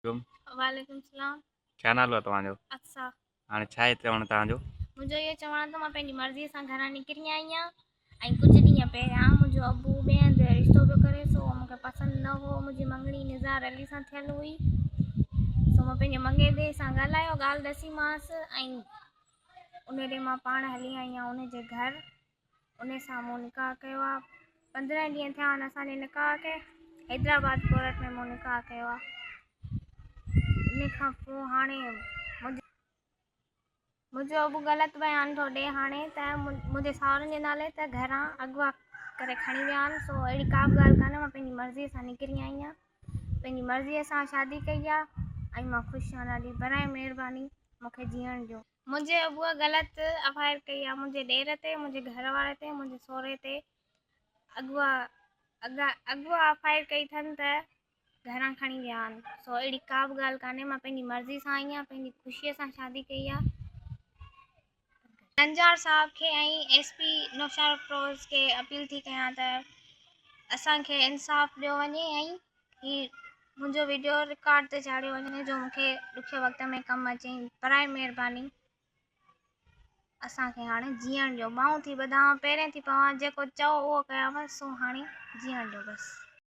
وعليڪم السلام. ڇا نالو آهي توهان جو؟ اقصيٰ. هاڻي ڇا آهي چوڻ توهان جو؟ منهنجو اهو چوڻ آهي ته مان پنهنجي مرضيء سان گهران نڪري آئي آهيان ۽ ڪجهه ڏينهن پهريان منهنجو ابو ٻئي هنڌ رشتو پيو ڪري سو اهو مون کي پسند نه هو. منهنجي مڱڻي نظار علي سان ٿيل هئي سو مان پنهنجي مڱيندي سان ڳالهايو، ڳالهه ڏسيمانس ۽ ان ڏينهن مان پاڻ هلي آئي آهيان ان جي گهر. ان سان مون نڪاح ڪيو آ. 15 ڏينهن ٿيا آهن اسان جي نڪاح کي. حيدرآباد ڪورٽ ۾ مون نڪاح ڪيو آ. ان کان پوء هاڻي منهنجو ابو غلط بيان ٿو ڏي هاڻي ته منهنجي ساهرن جي نالي ته گهران اغوا ڪري کڻي ويا آهن. سو اهڙي ڪا به ڳالهه ڪانهي. مان پنهنجي مرضيء سان نڪري آئي آهيان. پنهنجي مرضيء سان شادي ڪئي آ ۽ مان خوش آهيان ڏاڍي. براء مهرباني مون کي جيئڻ ڏيو. منهنجي ابوء غلط ايف I R ڪئي آهي منهنجي ڏير تي، منهنجي گهر واري تي، منهنجي سهري تي اغوا اغوا ايف I R ڪئي اٿن ته گهران کڻي ويا آهن. سو اهڙي ڪا به ڳالهه ڪانهي. مان پنهنجي مرضي سان آئي آهيان، پنهنجي خوشيء سان شادي ڪئي آهي. لنجار صاحب کي ۽ ايس پي نوشهروفيروز کي اپيل ٿي ڪيان ته اسان کي انصاف ڏيو وڃي ۽ هي منهنجو وڊيو رڪارڊ تي چاڙهيو وڃي جو مون کي ڏکي وقت ۾ ڪم اچي. براء مهرباني اسان کي هاڻي جيئڻ ڏيو. ٻانهون ٿي ٻڌان، پيرين ٿي پوان، جيڪو چئو اهو ڪيان، سو هاڻي جيئڻ ڏيو بس.